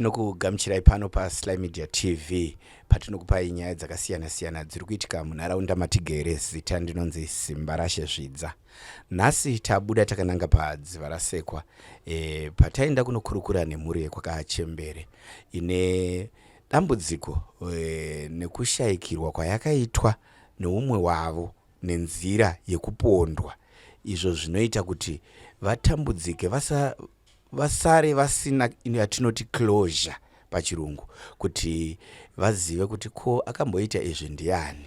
Tinokugamuchirai pano paSly Media TV patinokupai nyaya dzakasiyana-siyana dziri kuitika munharaunda matigere. Zita ndinonzi Simbarashe Zvidza. Nhasi tabuda takananga paDziva Rasekwa e, pataenda kunokurukura nemhuri yekwakachembere ine dambudziko e, nekushayikirwa kwayakaitwa neumwe wavo nenzira yekupondwa izvo zvinoita kuti vatambudzike vasa, vasare vasina yatinoti closure pachirungu kuti vazive kuti ko akamboita izvi ndiani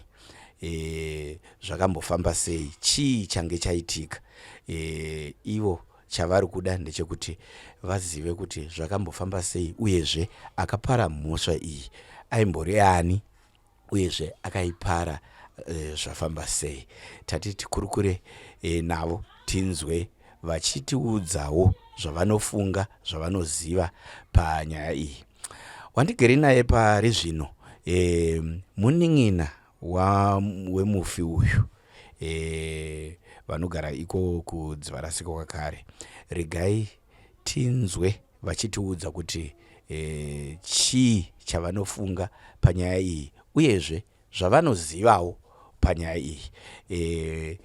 e, zvakambofamba sei chii change chaitika e, ivo chavari kuda ndechekuti vazive kuti zvakambofamba sei uyezve akapara mhosva iyi aimbori ani uyezve akaipara e, zvafamba sei tati tikurukure e, navo tinzwe vachitiudzawo zvavanofunga zvavanoziva panyaya iyi wandigere naye pari zvino e, munin'ina wemufi uyu e, vanogara iko kudzivarasiko kwakare regai tinzwe vachitiudza kuti e, chii chavanofunga panyaya iyi uyezve zvavanozivawo panyaya iyi e,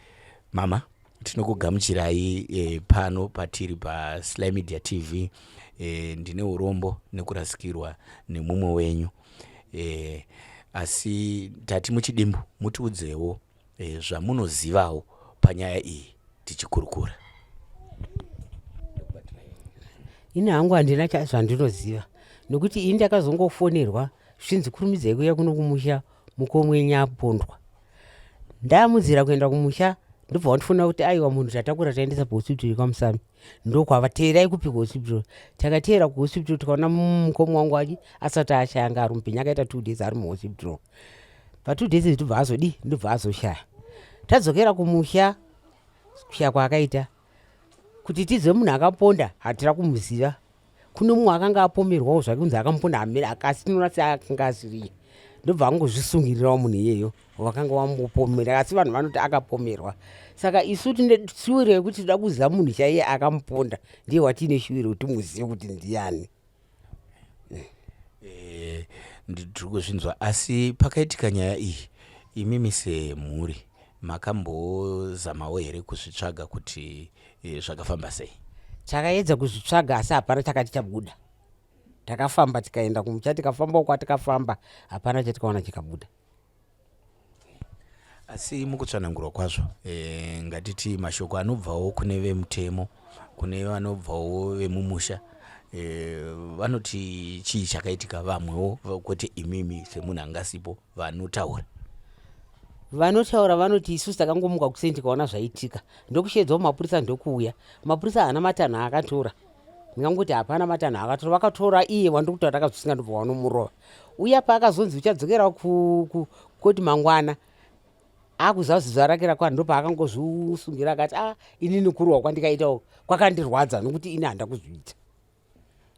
mama tinokugamuchirai e, pano patiri pasly media tv e, ndine urombo nekurasikirwa nemumwe wenyu e, asi tati muchidimbu mutiudzewo e, zvamunozivawo panyaya iyi tichikurukura. Ini hangu handina zvandinoziva nokuti ini ndakazongofonerwa zvichinzi kurumidzai kuuya kuno kumusha mukomwenyu apondwa. Ndamudzira kuenda kumusha ndobva wandifonera kuti aiwa munhu tatakura taendesa kuhospital yekwamusami ndokwava teerai kupi kuhospital takateera kuhospital tikaona mukoma wangu achi asati ashaya anga ari mupenyu akaita two days ari muhospital patwo days ndobva azodii ndobva azoshaya tadzokera kumusha kushaya kwaakaita kuti tizive munhu akaponda hatira kumuziva kune mumwe akanga apomerwawo zvake kunzi akamuponda hamene akasi tinoona seakanga asiriye ndobva angozvisungirirawo munhu iyeyo vakanga vamupomera asi vanhu vanoti akapomerwa saka isu tine shuwiro yekuti tinoda kuziva munhu chaiye akamuponda ndiye watiine shuwiro kuti timuzive kuti ndiyani Eh, ndiri kuzvinzwa asi pakaitika nyaya iyi imimi semhuri makambozamawo here kuzvitsvaga kuti eh, zvakafamba sei takaedza kuzvitsvaga asi hapana chakati chabuda takafamba tikaenda kumucha tikafambawo kwatikafamba hapana chatikaona chikabuda Asi mukutsanangurwa kwazvo e, ngatiti mashoko anobvawo kune vemutemo kune vanobvawo vemumusha e, vanoti chii chakaitika vamwewo kwete imimi semunhu angasipo vanotaura vanotaura vanoti isusu takangomuka kuseni tikaona zvaitika ndokusheedzawo mapurisa ndokuuya mapurisa haana matanho aakatora ndingangoti hapana matanho akatora vakatora iye wandiri kutaura akazvisinga ndobva wanomurova uya paakazonzi uchadzokera koti mangwana akuziva zuva rake rakwana ndopaakangozvisungira akati a ah, inini kurohwa kwandikaita kwakandirwadza nokuti ini handa kuzviita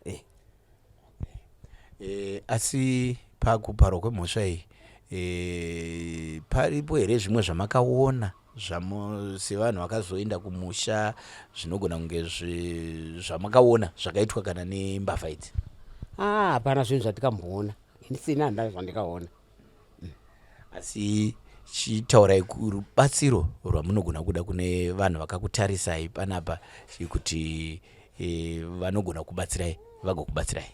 eh. Eh, asi pakuparwa kwemhosva iyi eh, paripo here zvimwe zvamakaona zvamo sevanhu vakazoenda kumusha zvinogona kunge zvamakaona zvakaitwa kana nembavha idzi ah, hapana zvinhu zvatikamboona ini sina handina zvandikaona mm. asi chitaurai rubatsiro rwamunogona kuda kune vanhu vakakutarisai panapa kuti e, vanogona kubatsirai vagokubatsirai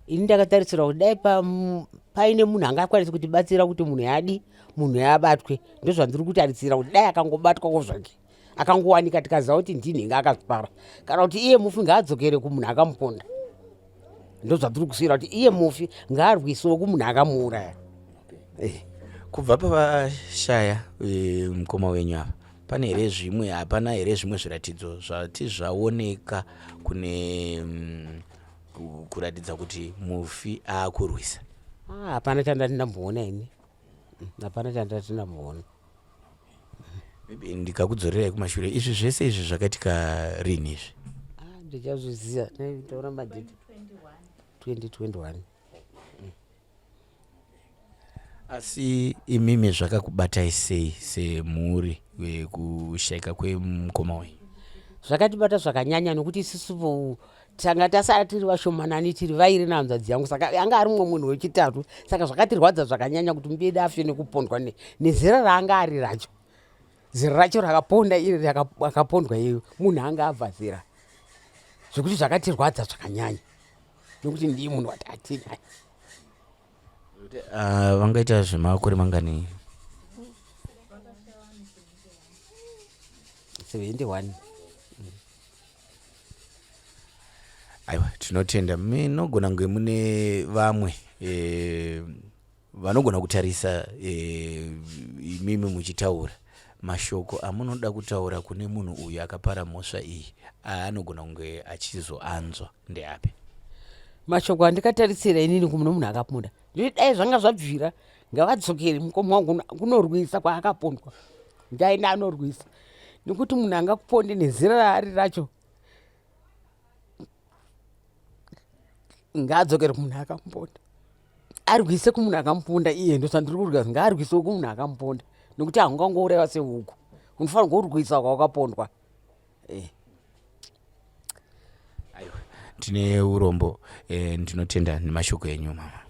ini ndakatarisira kuti dai paine munhu angakwanisa kutibatsira kuti munhu yadi munhu yabatwe ndozvandiri kutarisira kuti dai akangobatwawo zvake akangowanika tikaziva kuti ndinhinga akazvipara kana kuti iye mufi ngaadzokere kumunhu akamuponda ndozvatiri kusiyira kuti iye mufi ngaarwisewo kumunhu akamuuraya eh. Kubva pavashaya eh, mukoma wenyu ava pane here zvimwe hapana here zvimwe zviratidzo zvati zvaoneka kune mm, kuratidza kuti mufi aakurwisa ah, hapana chandati ndamboona ini hapana chandati ndamboona maybe ndikakudzorerai kumashure izvi zvese izvi zvakaitika rini izvi ah, ndichazviziva taura madhiti 2021 Asi imimi zvakakubatai sei semhuri kushaika kwemukoma wenyu? Zvakatibata zvakanyanya nokuti isusu Tanga tasara tiri vashomanani tiri vairi nehanzvadzi yangu, saka anga ari mumwe munhu wechitatu. Saka zvakatirwadza zvakanyanya kuti mubedu afe nekupondwa nezera raanga ari racho. Zera racho rakaponda iri rakapondwa iyoyo munhu anga abva zera zvekuti zvakatirwadza zvakanyanya nekuti ndiye munhu wati atinaye. Ah, vangaita zvemakore mangani? 71. Aiwa, tinotenda. Munogona kunge mune vamwe eh, vanogona kutarisa eh, imimi muchitaura mashoko amunoda kutaura kune munhu uyu akapara mhosva iyi aanogona kunge achizoanzwa ndeapi? Mashoko andikatarisira inini kumune munhu akaponda nditi dai zvanga zvabvira ngavadzokere mukoma wangu kunorwisa kwaakapondwa, ngaende anorwisa nekuti munhu angakuponde nezera raari racho ngaadzokere kumunhu akamuponda arwise kumunhu akamuponda iye ndozvandiri kurwisa ngaarwisewo kumunhu akamuponda nekuti haungangouraiwa sehuku unofanirwa kurwisa kwawakapondwa eh. Aiwa, tine urombo eh, ndinotenda nemashoko enyu mama.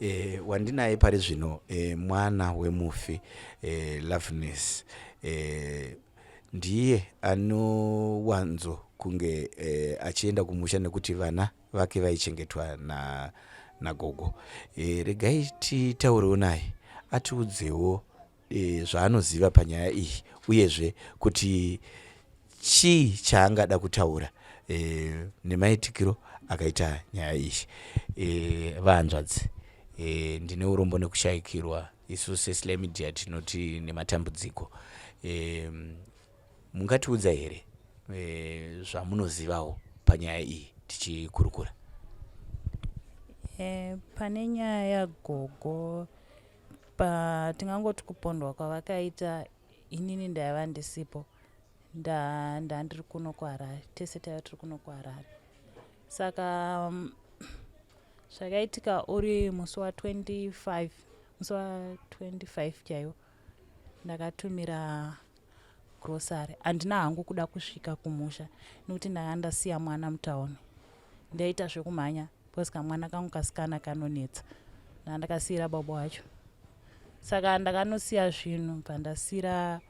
E, wandinaye pari zvino e, mwana wemufi e, Loveness e, ndiye anowanzo kunge e, achienda kumusha nekuti vana vake vaichengetwa na nagogo. E, regai titaurewo naye atiudzewo e, zvaanoziva panyaya iyi uyezve kuti chii chaangada kutaura e, nemaitikiro akaita nyaya iyi. E, vahanzvadzi e, ndine urombo nekushaikirwa isu seSly Media tinoti nematambudziko e, mungatiudza here e, zvamunozivawo panyaya iyi tichikurukura? E, pane nyaya yagogo pa tingangoti kupondwa kwavakaita inini ndaiva ndisipo ndandiri kuno kuHarare, tese taiva tiri kuno kuHarare. Saka zvakaitika uri musi wa25, musi wa25 chaiwo ndakatumira grocery. Handina hangu kuda kusvika kumusha nekuti ndanga ndasiya mwana mutauni, ndaita zvekumhanya because kamwana kangu kasikana kanonetsa, ndanga ndakasiyira baba wacho. Saka ndakanosiya zvinhu pandasira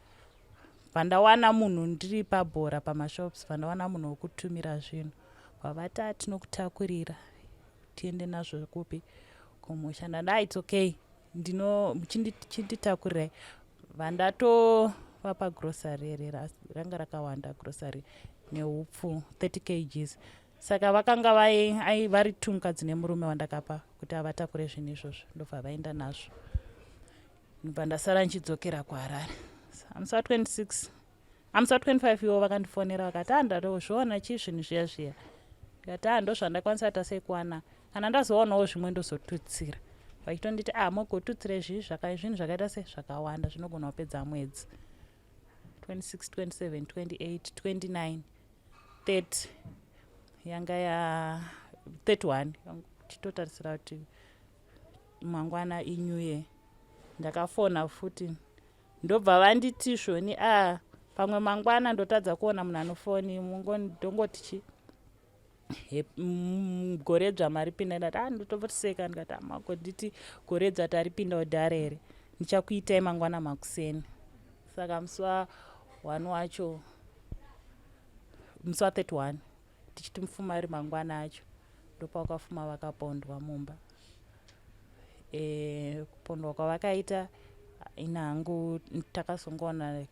pandawana munhu ndiri pabhora pamashops, pandawana munhu wekutumira zvinhu vavati atinokutakurira tiende nazvo kupi kumusha. Ndada its okay, ndino chinditakurira vandatovapa grocery ere ranga rakawanda grocery neupfu 30 kgs. Saka vakanga vari tumukadzi nemurume wandakapa kuti avatakure zvinhu izvozvo, ndobva vaenda nazvo, ndobva ndasara ndichidzokera kuHarare musi wa26, musi wa25 ivo vakandifonera vakati a ndatozviona chii zvinhu zviya zviya. Ndikati a ndozvandakwanisa kuita sei kuwana, kana ndazoonawo zvimwe ndozotutsira. Vachitonditi a mogotutsira izvi zvinhu zvakaita sei zvakawanda zvinogona kupedza mwedzi. 26, 27, 28, 29, 30 yanga ya 31 chitotarisira kuti mangwana inew year. Ndakafona futi ndobva vanditi zvoni a pamwe mangwana ndotadza kuona munhu anofoni, ndongoti chi goredzva maripinda. Ndati a ndotomboseka ndikati amagonditi goredzva taripinda kudhara here, ndichakuitai mangwana makuseni. Saka musi wa1 wacho, musi wa31 tichiti mufuma ari mangwana acho, ndopavakafuma vakapondwa mumba. E, kupondwa kwavakaita ina hangu takazongoona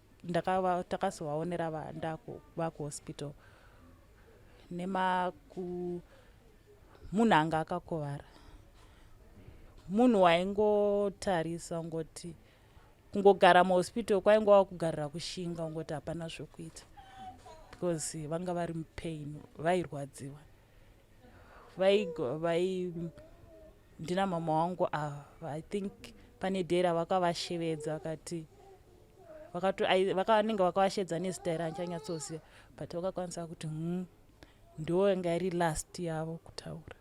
takazovaonera vakuhospital nemaku munhu anga akakuvara. Munhu waingotarisa ungoti kungogara muhospital kwaingova kugarira kushinga ungoti hapana zvokuita because vanga vari mupain vairwadziwa vai ndina mama wangu ava i think pane day ravakavashevedza vakati vanenge vakavashedza nezita iri handichanyatsoziva but vakakwanisa kuti hmm, ndiwo yanga iri last yavo kutaura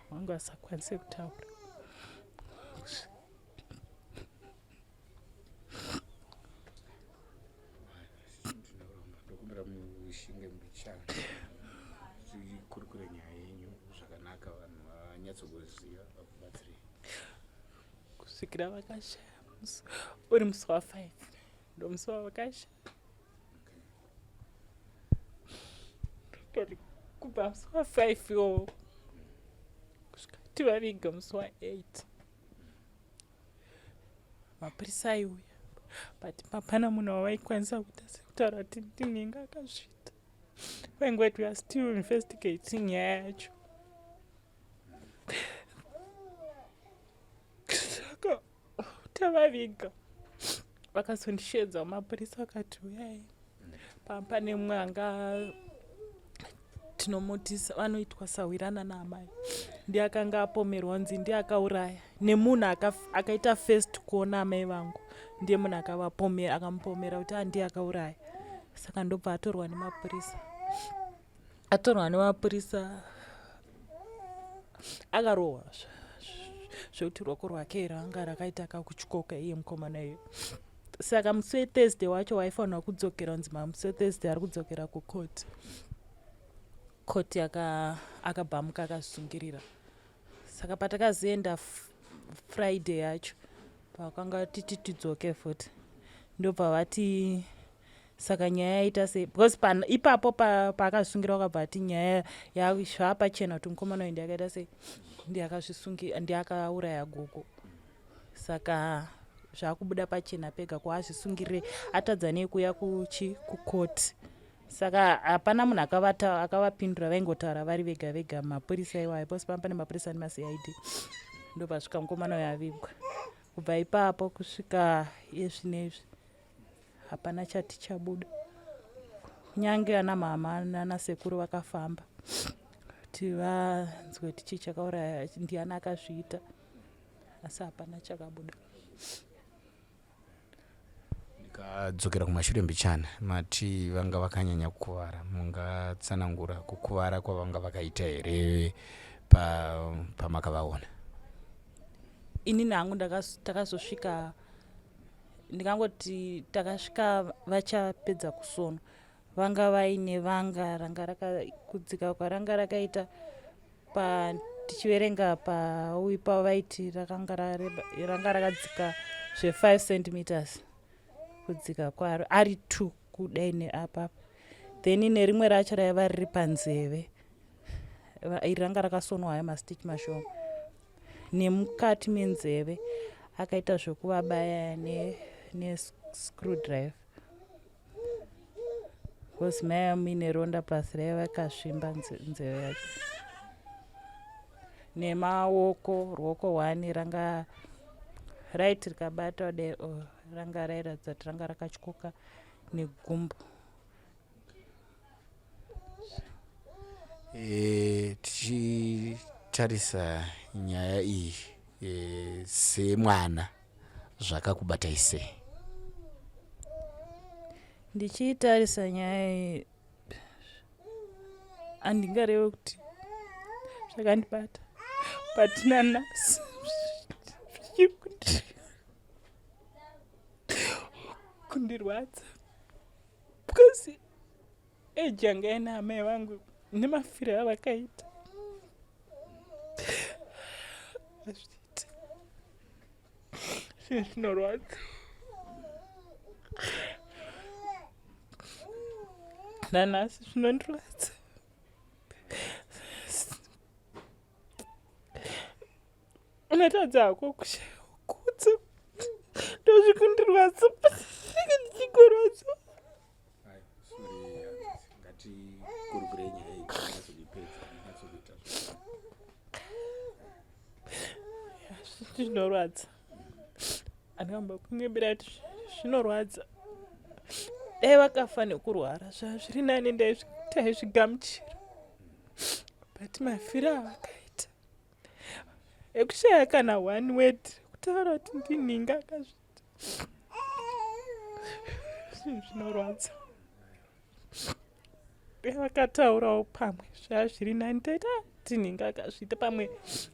vanga vasakwanise kutaura ndokumbira mushinge mbichana tikurukure nyaya yenyu zvakanaka vanhu vanyatsokuziva vakubatsirei kusvikira vakashaya uri musi wa5 ndomusi wavakashaya but kubva musi wa5 iwowo kusvika tivaviga musi wa8 mapurisa aiuya but hapana munhu wavaikwanisa kuita sekutaura kuti ndinenge akazviita vaingoti we are still investigating nyaya yacho saka tavaviga vakazondisheedza mapurisa vakati uyai pane mumwe anga tinomutisa vanoitwa sahwirana naamai ndiye akanga apomerwa nzi ndiye akauraya nemunhu akaita first kuona amai vangu ndiye munhu akavapomera akamupomera kuti andiye akauraya saka ndobva atorwa nemapurisa atorwa nemapurisa akarohwa zvekuti ruoko rwake ranga rakaita kakutyoka iye mukomana iyo saka musi wethursday wacho waifanirwa kudzokera kunzi mamusi wethursday ari kudzokera kucourt court akabhamuka akazvisungirira saka patakazoenda friday yacho pakanga titi tidzoke futi ndobva vati saka nyaya yaita sei because pan, ipapo paakazvisungira pa wakabva ati nyaya zvapachena kuti mukomana uyu ndiakaita sei ndiakazvisungira ndiakauraya gogo saka zvakubuda pachena pega kwaazvisungirire atadza nei kuuya kuchi kukoti saka hapana munhu akavata akavapindura vaingotaura vari vega vega mapurisa iwayo pose pamba pane mapurisa nemacid ndopasvika mukomana uyo avigwa kubva ipapo kusvika yezvinezvi hapana chati chabuda kunyange ana mama nana sekuru vakafamba kuti vanzwe kuti chii chakauraya ndiani akazviita asi hapana chakabuda ndikadzokera kumashure mbichana mati vanga vakanyanya kukuvara mungatsanangura kukuvara kwavanga vakaita here pamakavaona pa inini hangu takazosvika ndingangoti takasvika vachapedza kusonwa vanga vaine vanga ranga rakakudzika kwaranga rakaita pa tichiverenga pauyi pavo vaiti rakanga rareba ranga rakadzika zve 5 centimeters kudzika kwaro ari two kudai neapapa then nerimwe racho raiva riri panzeve iri ranga rakasonwa hayo mastitch mashoma nemukati menzeve akaita zvekuvabaya nescrewdriver ne because maiva muine ronda plus raiva vakasvimba nzeve yacho nemaoko ruoko hwani ranga right rikabata kudai oh, ranga rairatidza kuti ranga rakatyoka negumbo e, tichitarisa nyaya iyi e, semwana zvakakubatai sei ndichiitarisa nyaya iyi handingareve kuti zvakandibata but nanhasi zvichiri kundirwadza because age yanga ina amai vangu nemafiro avakaita hazviiti zvinhu zvinorwadza nanhasi zvinondirwadza unotadza hako kushaya kudza ndozvikundirwadza ndichigorwadza Zvinorwadza, andingambokunyebera kuti zvinorwadza. Dai vakafa nekurwara zvaa zviri nani, taizvigamuchira, but mafiro avakaita ekushaya kana one word kutaura kuti ndinhinga akazviita, zvinhu zvinorwadza. Dai vakataurawo pamwe zvaa zviri nani, taita tinhinga akazviita, pamwe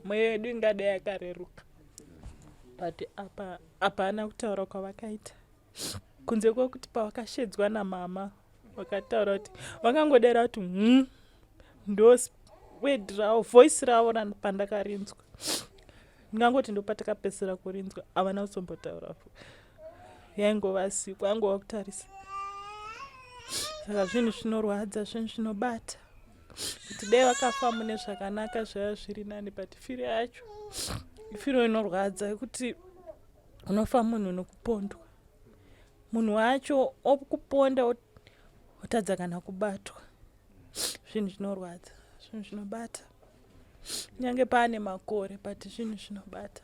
mweya yedu ingadai yakareruka, but apa hapana kutaura kwavakaita kunze kwekuti pavakashedzwa namama vakataura kuti vakangodera kuti ndo word ravo, voice ravo pandakarinzwa, ndingangoti ndopatakapedzisira kurinzwa. Havana kuzombotaura, yaingova siku, angova kutarisa. Saka zvinhu zvinorwadza, zvinhu zvinobata kuti dai vakafa mune zvakanaka zvaiva zviri nani, but firo yacho ifiro inorwadza yekuti unofa munhu nokupondwa, munhu wacho okuponda otadza kana kubatwa. Zvinhu zvinorwadza, zvinhu zvinobata, nyange paane makore, but zvinhu zvinobata.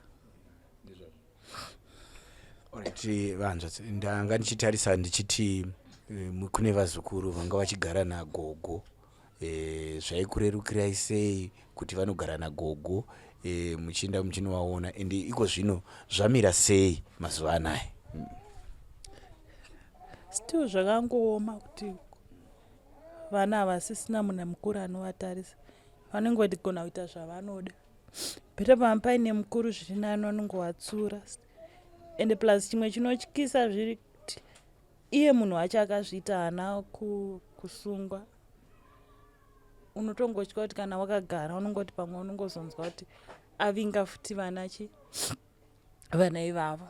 Alright, vanzvadzi, ndanga ndichitarisa ndichiti kune vazukuru vanga vachigara nagogo, zvaikurerukirai sei kuti vanogara nagogo, muchienda muchinovaona? Ende iko zvino zvamira sei mazuva anaya? Still zvakangooma kuti vana havasisina munhu mukuru anovatarisa, vanenge vachigona kuita zvavanoda. Better pama paine mukuru zviri nani, vanongovatsura. Ende plus chimwe chinotyisa zviri kuti iye munhu wacho akazviita haana kusungwa. Unotongotya kuti kana wakagara unongoti pamwe unongozonzwa kuti avinga futi vana chi vana ivavo.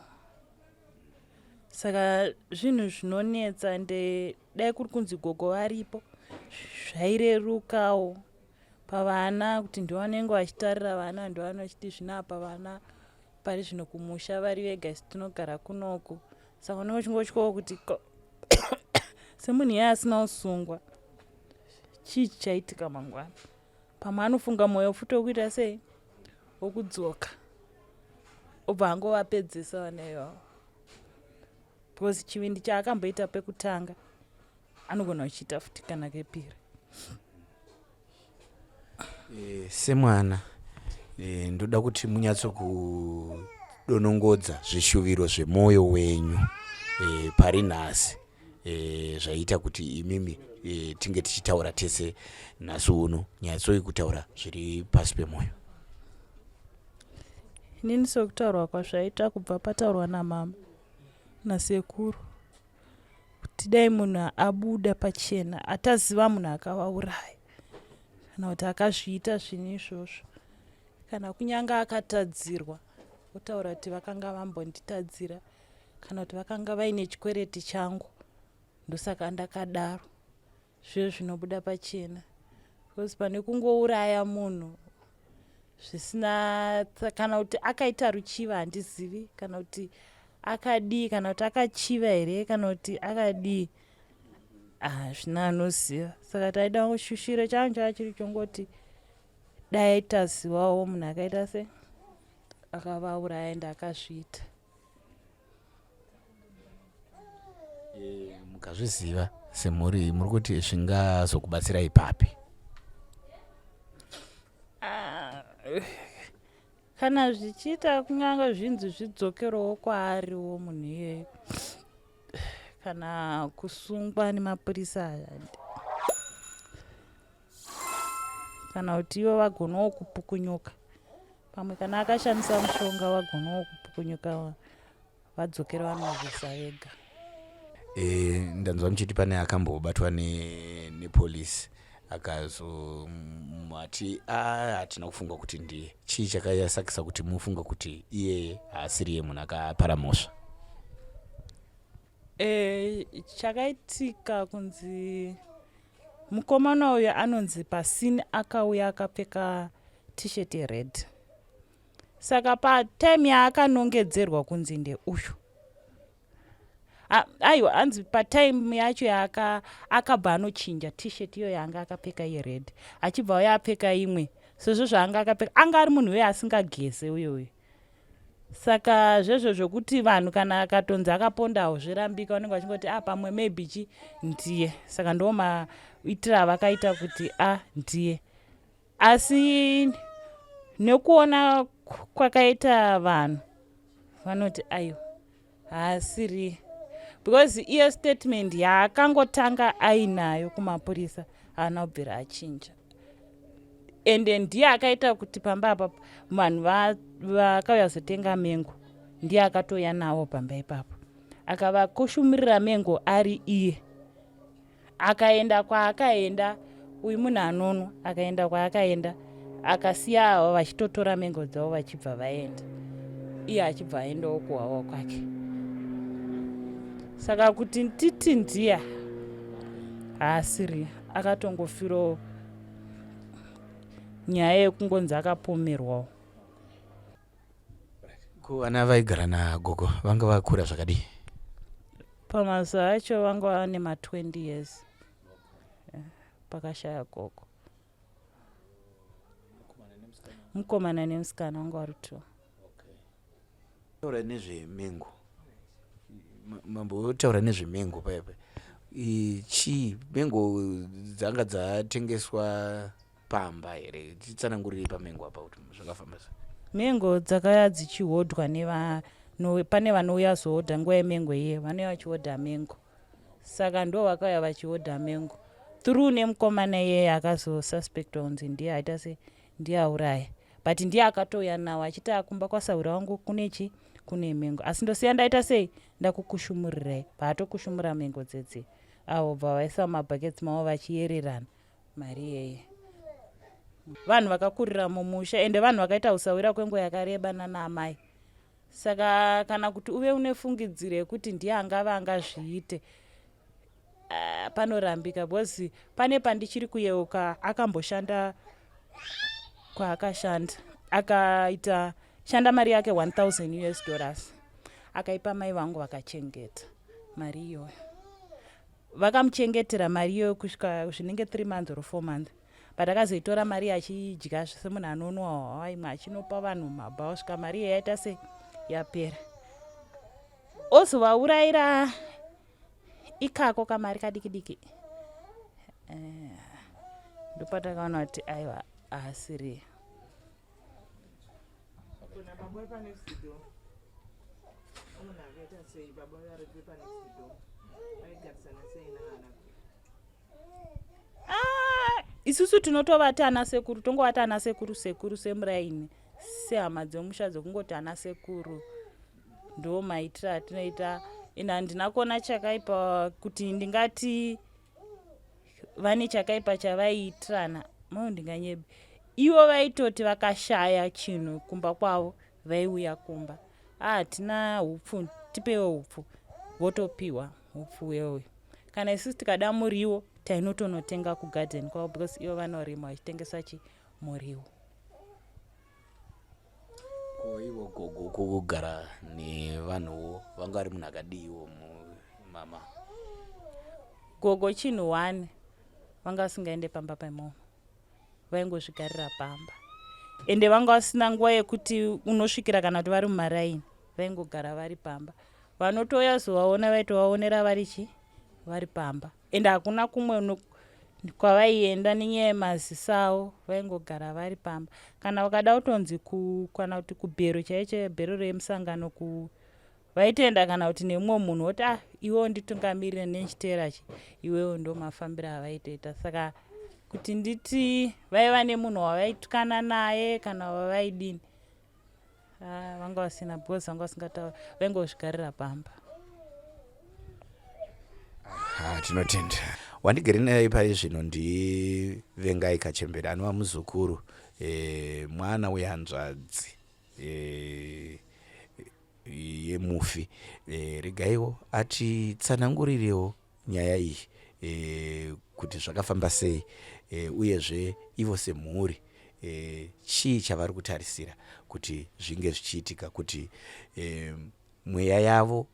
Saka zvinhu zvinonetsa, ende dai kuri kunzi gogo varipo zvairerukawo pavana, kuti ndivanenge vachitarira vana, ndivana vachiti zvino apa vana pari zvino kumusha vari vega, isu tinogara kunoku. Saka unenge uchingotyawo kuti semunhu iye asina kusungwa, chii chichaitika mangwana? Pamwe anofunga mwoyo futi wekuita sei, wokudzoka, obva angovapedzisa vana ivavo, because chivindi chaakamboita pekutanga anogona kuchiita futi kana kepiri. Semwana, ndoda kuti munyatso kudonongodza zvishuviro zvemwoyo wenyu pari nhasi, zvaita kuti imimi tinge tichitaura tese nhasi uno. Nyatsoi kutaura zviri pasi pemwoyo. Inini sekutaurwa kwazvaita kubva pataurwa namama nasekuru kuti dai munhu abuda pachena, ataziva munhu akavauraya kana kuti akazviita zvinhu izvozvo, kana kunyange akatadzirwa, otaura kuti vakanga vambonditadzira kana kuti vakanga vaine chikwereti changu, ndosaka ndakadaro, zviyo zvinobuda pachena. Because pane kungouraya munhu zvisina kana kuti akaita ruchiva, handizivi kana kuti akadii, kana kuti akachiva here, kana kuti akadii, hazvina anoziva. Saka taida kushushiro changu chava chiri chongoti dai tazivawo munhu akaita se akavauraya ende akazviita. Mukazviziva semhuri, muri kuti zvingazokubatsirai papi? Ah, kana zvichiita kunyange zvinzi zvidzokerowo kwaariwo munhu iyeyo, kana kusungwa nemapurisa, kana kuti ivo vagonawo kupukunyuka pamwe, kana akashandisa mushonga vagonawo kupukunyuka, vadzokera vanorwisa vega. Ndanzwa muchiti pane akambobatwa nepolisi, akazomati hatina kufunga kuti ndiye. Chii chakasakisa kuti mufunga kuti iyeye haasiriye munhu akapara mhosva? Chakaitika kunzi mukomana uyu anonzi pasini akauya akapfeka T-shirt yered, saka patime yaakanongedzerwa kunzi ndeuyu, aiwa, hanzi patime yacho yaaka akabva anochinja T-shirt iyo yaanga akapfeka yered, achibva uya apfeka imwe sezvo zvaanga akapfeka. Anga ari munhu uyo asingageze uyo uyo. Saka zvezvo zvokuti vanhu kana akatonzi akapondawo zvirambika, vanenge vachingoti a ah, pamwe maybe chi ndiye. Saka ndo maitiro avakaita kuti a ah, ndiye. Asi nekuona kwakaita vanhu vanoti aiwa haasiri, because iyo statement yaakangotanga ainayo kumapurisa haana kubvira achinja. Ende ndiye akaita kuti pamba apa vanhu vakauya zotenga mengo, ndiye akatouya navo pamba ipapo akavakushumirira mengo ari iye. Akaenda kwaakaenda uyu munhu anonwa, akaenda kwaakaenda akasiya ava vachitotora mengo dzavo vachibva vaenda, iye achibva aendawo kuhwawa kwake. Saka kuti titi ndiya haasiri, akatongofirawo nyaya yekungonzi akapomerwawo. Ko vana vaigara nagogo vanga vakura zvakadii? Pamazuva acho vanga vane ma20 years pakashaya gogo. Mukomana nemusikana vanga vari two. Taura nezvemengo, mambotaura nezvemengo paya paya. Chii mengo dzanga dzatengeswa pamba here? Titsanangurirei pamengo apa kuti zvakafamba sei. Mengo dzakauya dzichihodwa neva no, pane vanouya zohodha nguva yemengo iye vanouya vachihodha mengo, saka ndo vakauya vachihodha mengo through nemukomana iyeye akazosuspectwa kunzi ndiye aita se ndiye auraya, but ndiye akatouya nawo achiti akumba kwasahwira wangu kune chi kune mengo, asi ndosiya ndaita sei ndakukushumurirai. Paatokushumura mengo dzedze avo bva vaisa mumabhaketsi mavo vachiyererana mari iyeye. Vanhu vakakurira mumusha ende vanhu vakaita usahwira kwenguva yakareba nana amai, saka kana kuti uve une fungidziro yekuti ndiye angava angazviite, panorambika, because pane pandichiri kuyeuka akamboshanda kwaakashanda, akaita shanda mari yake 1000 US dollars, akaipa mai vangu vakachengeta mari iyoyo. Vakamuchengetera mari iyoyo kusvika zvinenge 3 months or 4 months, but akazoitora mari achidya semunhu anonwa hwawa, imwe achinopa vanhu mabhawa, svika mari iyo yaita se yapera, ozovaurayira ikako kamari kadiki diki. Ndopatakaona kuti aiwa, haasiri. Kuna baba vepanext door, munhu akaita sei baba vari vepanext door, vaigarisana sei navana? Ah, isusu tinotovati ana sekuru, tongovati ana sekuru, sekuru semuraini, sehama dzemusha dzokungoti ana sekuru, ndo maitiro atinoita. Ine handina kuona chakaipa kuti ndingati vane chakaipa chavaiitirana mo, ndinganyebi. Ivo vaitoti vakashaya chinhu kumba kwavo vaiuya kumba, ah, hatina hupfu, tipewo hupfu, votopiwa hupfu wewe. Kana isusu tikada muriwo tainotonotenga kugadheni kwavo, because ivo vanorima vachitengesa chi muriwo. Ko ivo gogo kugara nevanhuwo vanga vari munhu akadiiwo mama? Gogo chinhu one, vanga vasingaende pamba pemunhu, vaingozvigarira pamba, ende vanga vasina nguva yekuti unosvikira kana kuti vari mumaraini, vaingogara vari pamba. Vanotouya zovaona vaitovaonera vari chi vari pamba, ende hakuna kumwe kwavaienda nenyaya yemaziso avo, vaingogara vari pamba. Kana vakada kutonzi kana kuti kubhero chaicho, bhero remusangano ku vaitoenda, kana kuti nemumwe munhu woti, ah, iwewo nditungamirire nechiteera chi iwewo. Ndo mafambiro avaitoita. Saka kuti nditi vaiva nemunhu wavaitukana naye kana wavaidini, ah, vanga vasina, because vanga vasingataura, vaingozvigarira pamba. Ha, tinotenda. Wandigere naye pari zvino ndiVengai Kachembere, anova muzukuru, mwana wehanzvadzi yemufi. Regaiwo atitsanangurirewo nyaya iyi kuti zvakafamba sei, uyezve ivo semhuri chii chavari kutarisira kuti zvinge zvichiitika kuti mweya yavo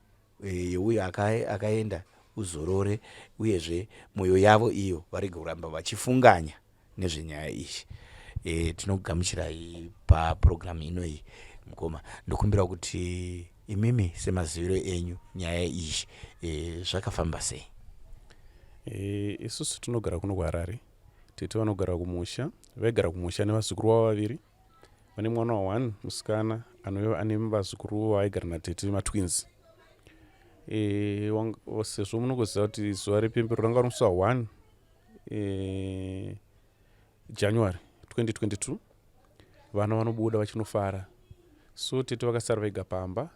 yeuyo akaenda uzorore, uyezve mwoyo yavo iyo varege kuramba vachifunganya nezvenyaya iyi. Tinokugamuchirai papurogiramu inoyi. Mukoma, ndokumbira kuti imimi semaziviro enyu nyaya iyi e, zvakafamba sei? E, isusu tinogara kuno kuHarare. Tete vanogara kumusha, vaigara kumusha nevazukuru vavo vaviri. Vane mwana wa one musikana anove ane vazukuru vaaigara natete matwins. E, sezvo munokuziva kuti zuva repembero ranga riri musi wa 1 e, January 2022 vana vanobuda vachinofara so tete vakasara vega pamba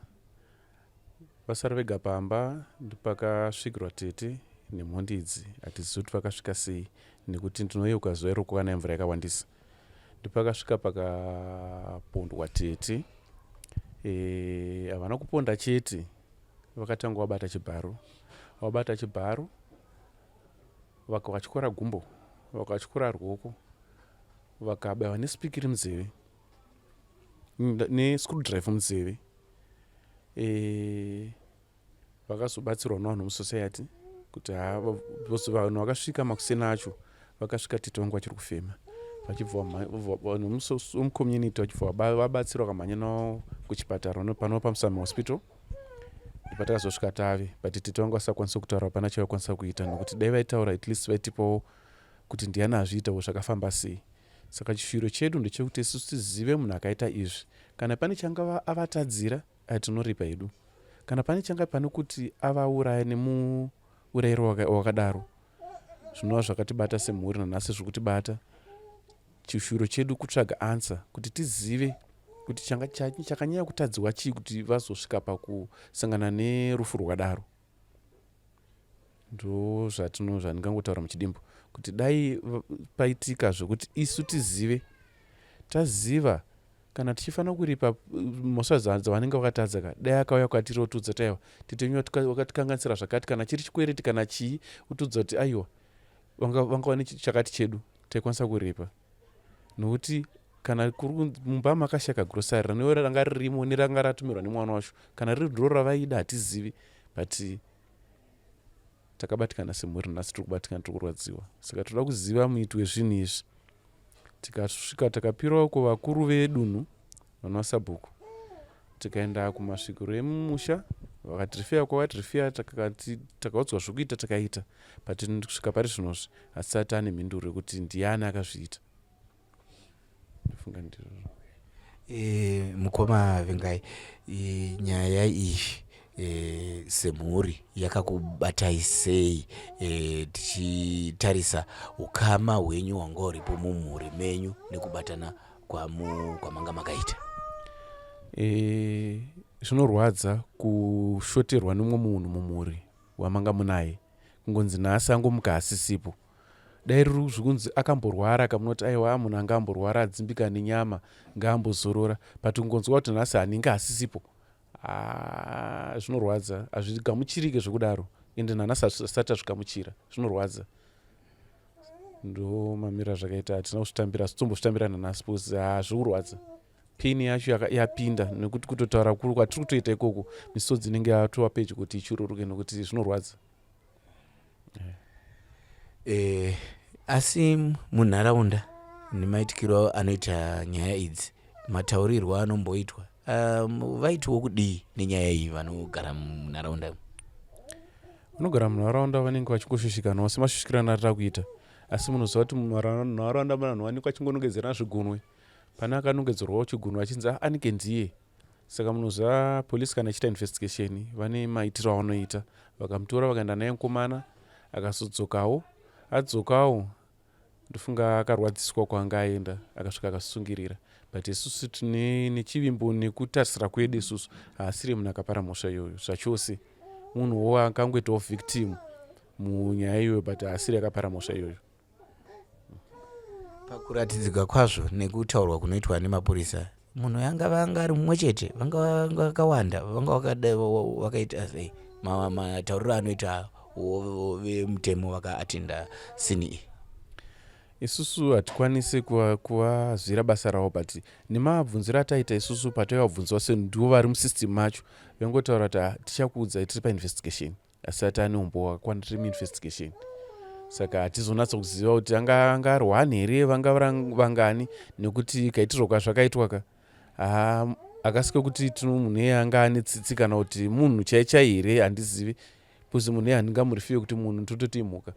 vasara vega pamba ndopakasvikirwa tete nemhondi idzi hatizivi kuti vakasvika sei nekuti ndinoyeuka zuva iro kwakanaya mvura yakawandisa ndopakasvika pakapondwa tete e, havana kuponda chete vakatanga vabata chibharo vabata chibharo vakatyora gumbo vakatyora ruoko vakabaiwa nesipikiri munzeve nescrewdrive munzeve e, vakazobatsirwa nevanhu musociety kuti vanhu vakasvika makuseni acho vakasvika tete vangu vachiri kufema vachibva vanhu vemucommunity vachibva vabatsirwa vakamhanya navo kuchipatara pano pamusami hospital Patakazosvika tave but tete vangu vasakwanisa kutaura hapana chavakwanisa kuita nokuti dai vaitaura at least vaitipawo kuti ndiani azviitawo zvakafamba sei. Saka chishuviro chedu ndechekuti isusu tizive munhu akaita izvi. Kana pane changa avatadzira tinoripa hedu. Kana pane changa pane kuti avauraya nemuurayiro wakadaro zvinova zvakatibata semhuri nanhasi zviri kutibata. Chishuviro chedu kutsvaga answer kuti tizive kuti changa chakanyanya kutadziwa chii kuti vazosvika pakusangana nerufu rwakadaro ndo zvatino zvandingangotaura muchidimbu kuti dai paitika zvekuti isu tizive taziva kana tichifanira kuripa mhosva dzavanenge vakatadza ka dai akauya kwatiri otiudza kuti aiwa tete wenyu vakatikanganisira zvakati kana chiri chikwereti kana chii otiudza kuti aiwa vanga vane chakati chedu taikwanisa kuripa nokuti kana kuri mumba makashaka grocery raniwe ranga ririmo neranga ratumirwa nemwana wacho kana riri ndiro ravaida hatizivi but takabatikana semhuri nhasi tiri kubatikana tiri kurwadziwa saka toda kuziva muiti wezvinhu izvi tikasvika takapirawo kuvakuru vedunhu vanova sabhuku tikaenda kumasvikiro emumusha vakatirifeya kwavatirifeya takaudzwa zvekuita takaita but kusvika pari zvinozvi hatisati ane mhinduro yekuti ndiani akazviita ndofunga ndizvozvo e, mukoma vengai e, nyaya iyi e, semhuri yakakubatai sei e, tichitarisa ukama hwenyu hwanga huripo mumhuri menyu nekubatana kwamanga makaita e, zvinorwadza kushoterwa nemumwe munhu mumhuri wamanga munaye kungonzi nhasi angomuka hasisipo dai riri zvikunzi akamborwara kamunoti aiwa munhu anga amborwara adzimbika nenyama ngaambozorora but kungonzwa kuti nhasi haninge hasisipo ah, zvinorwadza hazvigamuchirike zvekudaro ende nanhasi asati azvigamuchira zvinorwadza ndo mamiro azvakaita hatina kuzvitambira asi tombozvitambira nanhasi because hazvikurwadza pain yacho yapinda nekuti kutotaura kuri kwatiri kutoita ikoko misodzi inenge yatova pedyo kuti ichururuke nekuti zvinorwadza eh, asi munharaunda nemaitikiro anoita nyaya idzi mataurirwo anomboitwa um, vaitiwo kudii nenyaya iyi vanogara munharaunda vanogara munharaunda vanenge vachingoshushikanawo semashushikirano atiri kuita asi munoziva kuti munharaunda vanhu vanenge vachingonongedzerana zvigunwe pane akanongedzerwawo chigunwe achinzi ah, anike ndiye saka munoziva police kana ichiita investigation vane maitiro avanoita vakamutora vakaenda naye mukomana akazodzokawo adzokawo ndofunga akarwadziswa kwaanga aenda akasvika akasungirira but isusu tine nechivimbo nekutarisira kwedu isusu haasiri munhu akapara mhosva iyoyo zvachose munhu wo akangoitawo victim munyaya iyoyo but haasiri akapara mhosva iyoyo Pakuratidzika kwazvo nekutaurwa kunoitwa nemapurisa, munhu angava anga ari mumwe chete, vanga vakawanda, vanga vakaita sei? Matauriro anoita vemutemo vakaatenda sini iyi. Isusu hatikwanise kuvazwira basa ravo but nemabvunziro ataita isusu pataivabvunzawo sendivo vari musystem macho vaingotaura kuti ah, tichakuudzai tiri painvestigation asati ane umbowo wakakwana tiri muinvestigation saka hatizonatsa kuziva kuti anga anga ari one here vanga vangani nekuti kaitirwo kazvakaitwa ka haa Akasike kuti tino munhu iye anga ane tsitsi kana kuti munhu chai chai here handizivi because munhu iye handingamurifiye kuti munhu tototi imhuka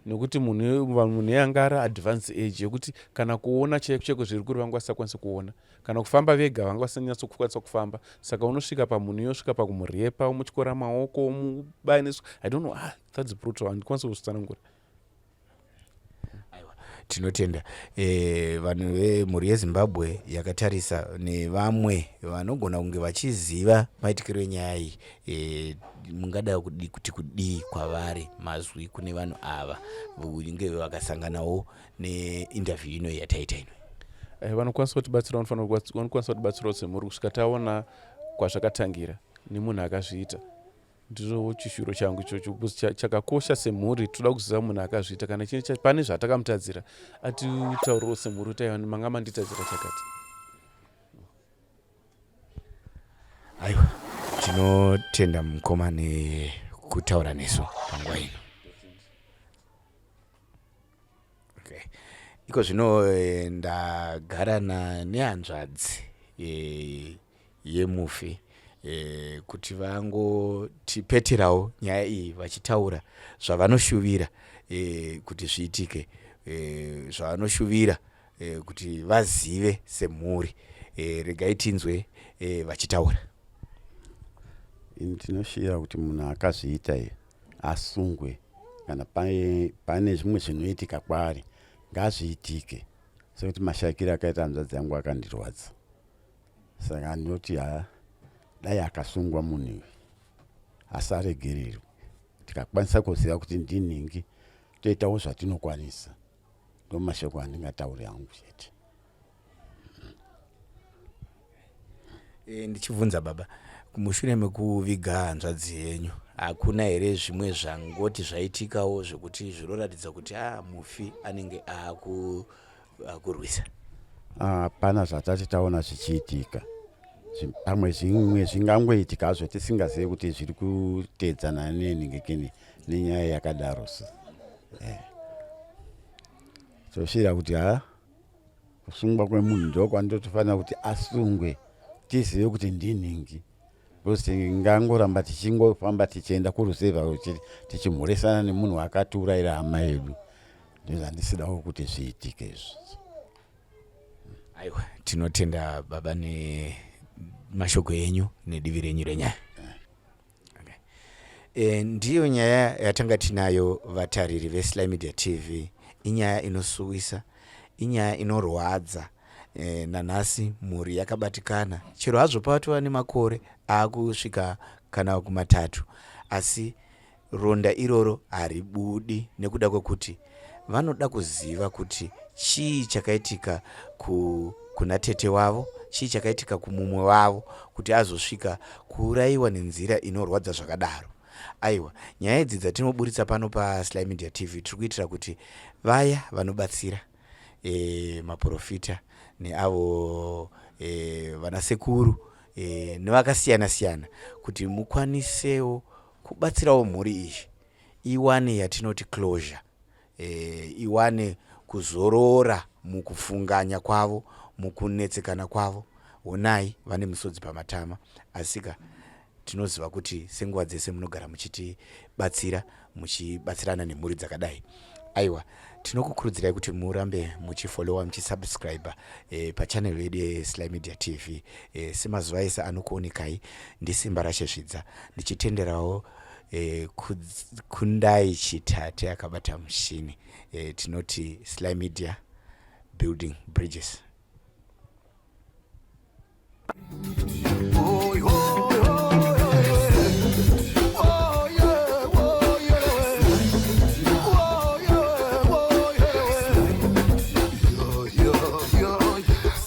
nekuti munhu munhu iye anga ari advance age yekuti kana kuona chaiko chaiko zviri kuri vanga vasisakwanisi kuona kana kufamba vega vanga vasinyanyatsokukwanisa kufamba saka unosvika pamunhu iye osvika pakumurepa omutyora maoko omubaya nesu i don't know ah, that's brutal handikwanisi kuzvitsanangura Aiwa, tinotenda e, vanhu vemhuri yeZimbabwe yakatarisa nevamwe vanogona kunge vachiziva maitikiro enyaya iyi e, mungada kudi, kuti kudii kwavari mazwi kune vanhu ava unge vakasanganawo neinterview ino yataita ino eh, vanokwanisa kutibatsira vanokwanisa kutibatsirawo semhuri kusvika taona kwazvakatangira nemunhu akazviita Ndizvo chishuviro changu ichocho because chakakosha semhuri toda kuziva munhu akazviita kana chine pane zvatakamutadzira atitaurirewo semhuri kuti aiwa manga manditadzira chakati. Aiwa tinotenda mukoma nekutaura nesu panguva ino. Okay. Iko zvino eh, ndagara nehanzvadzi eh, yemufi eh, kuti vangotipeterawo nyaya iyi vachitaura zvavanoshuvira eh, kuti zviitike eh, zvavanoshuvira eh, kuti vazive semhuri eh, regai tinzwe eh, vachitaura. Ini ndinoshuvira kuti munhu akazviita iyi asungwe kana pane zvimwe zvinoitika kwaari ngazviitike sekuti mashaikiro akaita hanzvadzi yangu akandirwadza saka ndinoti ha dai akasungwa munhu uyu asaregererwe tikakwanisa kuziva kuti ndinhingi toitawo zvatinokwanisa ndomashoko andingatauri hangu chete E, ndichibvunza baba, mushure mekuviga hanzvadzi yenyu hakuna here zvimwe zvangoti zvaitikawo zvekuti zvinoratidza kuti a ah, mufi anenge akurwisa? Hapana ah, zvatati taona zvichiitika. Pamwe zvimwe zvingangoitika hazvo tisingazive kuti zviri kuteedzana nenhingikini nenyaya yakadaro so eh. Tosvira kuti ha Kusungwa kwemunhu ndokwandotofanira kuti asungwe tizive kuti ndinhingi because tingangoramba tichingofamba tichienda kuruzevha tichimhoresana nemunhu akatiurayira hama yedu ndozvandisidawo kuti zviitike izvo. Aiwa, tinotenda baba nemashoko enyu nedivi renyu renyaya. Okay. E, ndiyo nyaya yatanga tinayo vatariri veSly Media TV. Inyaya inosuwisa, inyaya inorwadza. E, nanhasi mhuri yakabatikana chero hazvo patova nemakore aakusvika kana kumatatu asi Ronda iroro haribudi nekuda kwekuti vanoda kuziva kuti chii chakaitika ku, kuna tete wavo, chii chakaitika kumumwe wavo kuti azosvika kuurayiwa nenzira inorwadza zvakadaro. Aiwa, nyaya idzi dzatinoburitsa pano paSly Media TV tiri kuitira kuti vaya vanobatsira e, maporofita neavo e, vanasekuru e, nevakasiyana siyana kuti mukwanisewo Kubatsirawo mhuri iyi iwane yatinoti closure, iwane kuzorora mukufunganya kwavo, mukunetsekana kwavo. Honai vane misodzi pamatama asika tinoziva kuti senguva dzese munogara muchitibatsira muchibatsirana nemhuri dzakadai. Aiwa tinokukurudzirai kuti murambe muchifollowa muchisubscribe e, pachannel yedu yeSly Media TV e, semazuva ese anokuonekai ndiSimba Rashe Zvidza ndichitenderawo e, Kundai Chitate akabata mushini e, tinoti Sly Media building bridges.